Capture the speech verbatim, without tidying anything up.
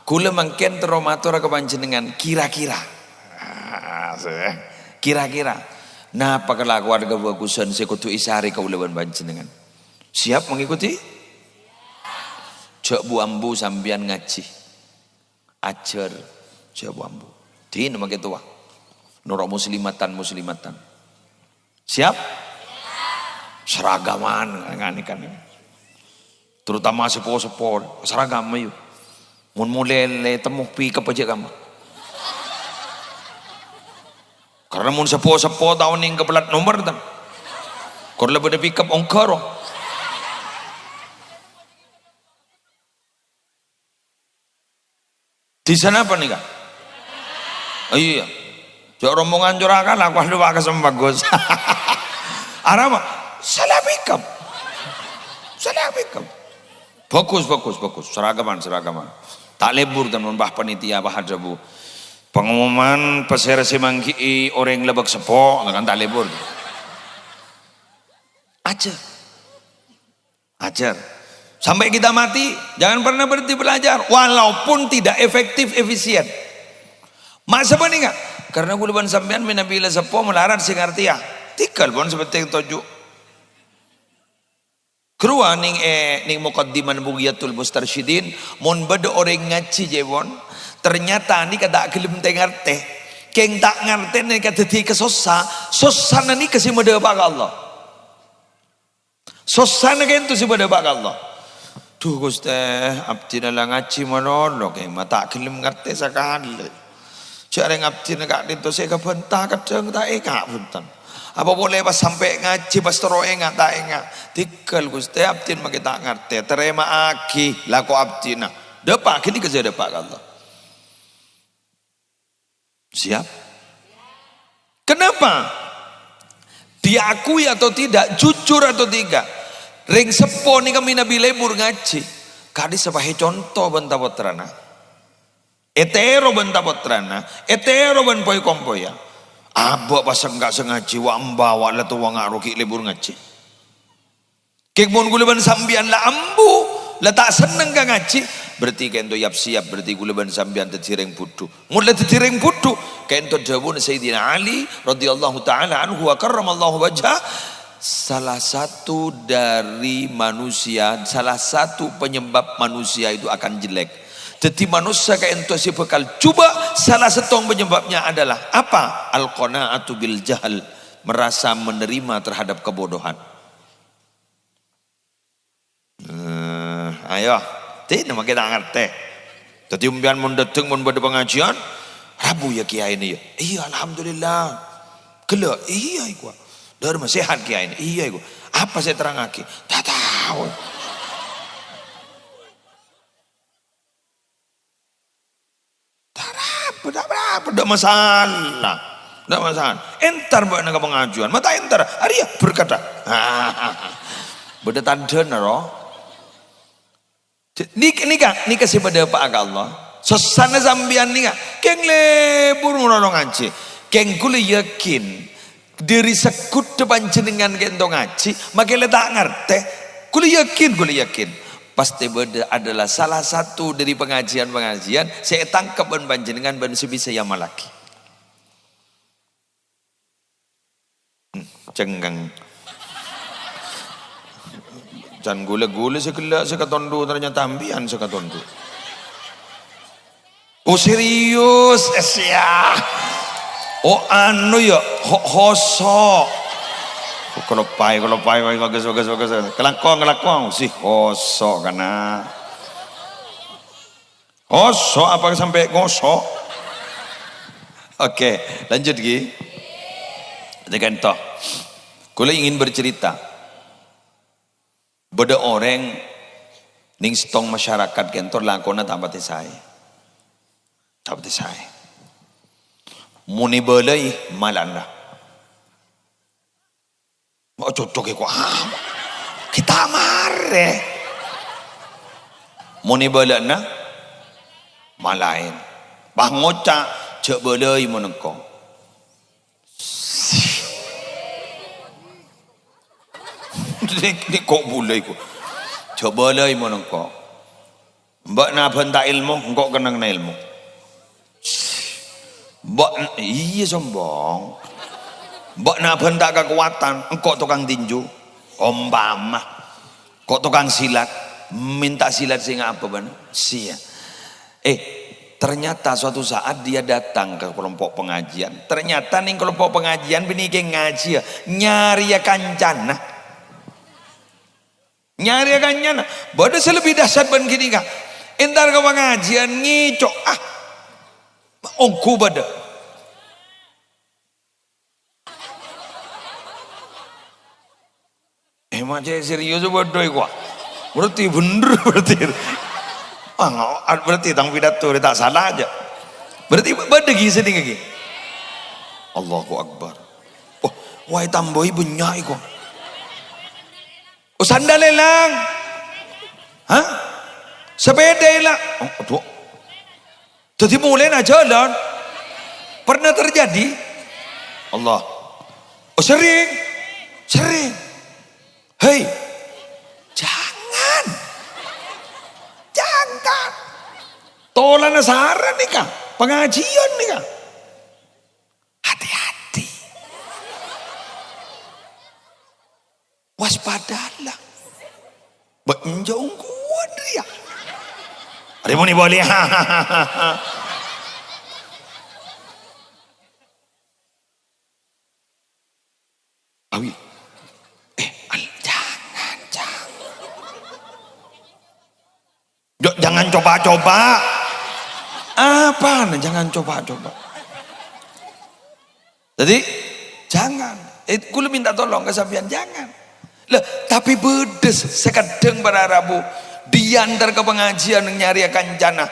Kaulâ mangkèn terro matora ka panjhennengngan, kira-kira. Ah, sè, kira-kira. Napa kalakowan kabhâghusân sè kodhu èsarè kaulâ bân panjhennengngan? Siap mengikuti? Jhâ' bu-ambu sampèyan ngajhi. Ajhâr, jhâ' bu-ambu. Dinah makè towa. Noro' muslimatan-muslimatan. Siap? Seragaman, ngan-, ngan-, terutama seppo-seppo, seragam, ayo. Mon molè lè temmo pick up jhâ' kamma. Karena mon seppo-seppo tao nèng ka plat nomor, tan. Kor la bâdâ pick up ongghâ, ro. Disa napa nèka? Iyâ. Jhâ' rombongan Curakan, aku adu Pak Kesem bagus. Arapa? Salah pick up. Salah pick up. Bagus, bagus, bagus. Seragaman, seragaman. Ta' lebur, tan, mon, Pak Panitia, Pak Hadrabu. Pengumuman pasèra sè mangghi'i orèng Lebak Seppo, kan ta' lebur. Aja. Ajar. Sampai kita mati, jangan pernah berhenti belajar, walaupun tidak efektif, efisien. Masa panèka? Karena kaulâ bân sampèyan mènabi la seppo malarat sè ngartèya. Tèghâl pon sapètèng toju'. Ghâruwa nèng, eh, nèng Muqaddiman Bughyatul Mustarsyidin, mon bâdâ orèng ngajhi, jhâ' pon, ternyata nèka ta' ghellem tè-ngartè. Kèng ta' ngartè nèka dhâddhi kasossa, sossana nèka sè madhâpa' ka Allah. Sossana ka'dinto sè madhâpa' ka Allah. "Dhu, Ghustè, abdhina la ngajhi malolo, kèng ma' ta' ghellem ngartè sakalè. Jhâ' rèng abdhina ka'dinto sè kabânta, kadhâng ta' enga' bhunten. Apa polè pas sampè' ngajhi, pas terro enga' ta' enga'. Tèghâl, Ghustè, abdhina makè ta' ngartè. Tarèma'aghi lako abdhina. Dhâpa' ghâni ka sè dhâpa' ka Allah." Siap? Kenapa? Diakui atau tidak, jujur atau tidak, rèng seppo nèka mènabi lebur ngajhi, kadhi sè paè conto bân ta-pottrana. Ètèro bân ta-pottrana, ètèro bân poy-kompoyya. Abâ' pas engghâ' sè ngajhi, wa' emba wa' la towa nga' rogi lebur ngajhi. Kèng mon kaulâ bân sampèyan la ambu, la ta' senneng ka ngajhi, berarti ka'dinto yap-siyap, berarti kaulâ bân sampèyan dhâddhi rèng budhu. Mon la dhâddhi rèng budhu, ka'dinto dhâbuna Sayyidina Ali radhiyallahu ta'ala anhu wa karramallahu wajhah, salah satu dari manusia, salah satu penyebab manusia itu akan jelek. Dhâddhi manossa ka'dinto sè bhâkal jhubâ', salah sèttong penyebabnya adalah apa? Al-qana'atu bil jahl, merasa menerima terhadap kebodohan. Eh, ayo, dinah makè ta' ngartè. Dhâddhi, sampèyan mon dhâteng, mon bâdâ pangajiân, rabu ya kiyaèna ya. Iyâ, alhamdulillah. Ghellâ', iyâ iku. Dârma sehat kiyaèna, iyâ iku. Apa sè èterrangaghi? Ta' tao. Ta' arapa, ta' arapa, ta' masalah. Ta' masalah. Entar bâ'na ka pangajiân. Ma' ta' entar. Arèya berkata. Bâdâ tandhâna, ro. Nik-, nèka, nèka sè madhâpa'a ka Allah. Sossana sampèyan nèka. Kèng lebur ngono ngajhi. Kèng kaulâ yakin Dhâri segghudhâ panjhennengngan ka'dinto ngajhi, makè la ta' ngartè. Kaulâ yakin, kaulâ yakin, pastè bâdâ adalah salah satu dhâri pangajiân-pangajiân sè ètangkep bân panjhennengngan bân sè bisa èamallaghi. Hmm, cengngeng. Can ghulâ-ghulâ sè ghellâ' sè katondhu, ternyata sampèyan sè katondhu. Oh, serius? Eh, sia. Oh, anu ya, ho-, hoso. Kaloppaè, kaloppaè, bagus, bagus, bagus. Kalangkong, kalangkong. Si hoso kana. Hoso apa sampè' ngoso'? Oke, lanjut, Gi. Tekan toh. Kaulâ ingin bercerita. Bâdâ orèng nèng sèttong masyarakat ka'dinto lakona ta' patè saè. Ta' patè saè. Mon èbâlâi, malana. Ma' cocok è ko-, ah, kita marè. Mon èbâlâna, malaèn. Pas ngoca', "Jhâ' bâlâi mon engko'." Dik, dik, kok bulâi, kok. "Jhâ' bâlâi mon engko'." Bâ'na bânta èlmo, engko' kennengnganna èlmo. Bâ-, iyâ, sombong. Bâ'na bânta kakowadhân, engko' tokang tinju. Ompama. Ko' tokang silat, mènta silat sè ngapa bâ'na? Sia. Eh, ternyata suatu saat dia datang ke kelompok pengajian. Ternyata neng kelompok pengajian bânnè kè ngajhiyâ, nyarèya kancana. Nyarèya kancana. Bâdâ sè lebbi dahsyat bân ghânèka. Entar ka pangajiân ngèco', ah. Ongghu bâdâ. Eh, ma' cè' serius bâdâ iku, ah. Berarti bhender, berarti. Ah, nga-, berarti tang pidato rè ta' sala jâ. Berarti bâdâ ghi' sè dinga ghi'. Allahu Akbar. Wah, wae tambâi bânnya' iku. Oh, sandal èlang. Hah? Sepeda èlang. Oh, aduh. Dhâddhi mulèna jhâlân. Pernah terjadi? Allah. Oh, sering. Sering. Hei. Jangan. Jangan. Tolana sara nèka. Pangajiân nèka. Hati-hati. Waspadala. Bâ' enjâ' ongghuwân rèya. Arè muni polè. Awi. Eh, al-, jangan, jangan. J-, jangan coba-coba. Apana jangan coba-coba? Jadi, jangan. Eh, kaulâ minta tolong ka sampèyan, jangan. Lah, tapè bâdâ sè kadhâng para rabu diantar ka pangajiân nyarèya kancana.